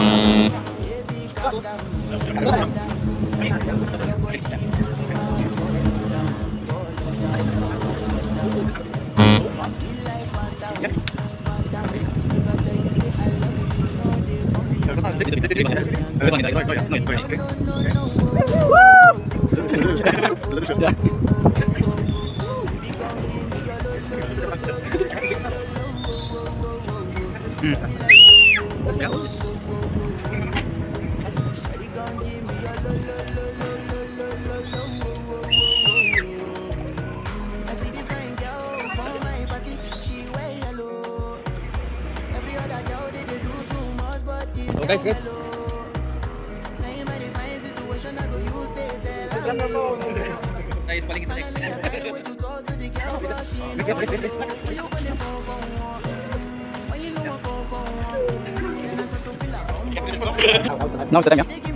Baby, calm down, calm down. Your body put in my heart for lockdown, for lockdown, lockdown. Sweet life, Fanta, Fanta. If I tell you say I love you, you know they for me. No, no, no, oh. Baby, come give me your lo, lo, lo, lo, lo, lo, lo, oh, oh, oh, oh. Got me like, oh, oh, oh, oh, oh, oh. Shawty gon' give me your lo lo lo lo lo lo lo lo wo wo wo wo. I see this fine girl from my party, she wear yellow. Every other girl they do too much, but this So girl guys, guys. mellow. Now in my divine situation, I go use they tell her hello. Guys, paling Finally, I find way to talk to the girl, but she ain't no one follow. When you gonna phone for one? When you know I go for one? Then I start to feel a bum bum. Now is the time, yeah?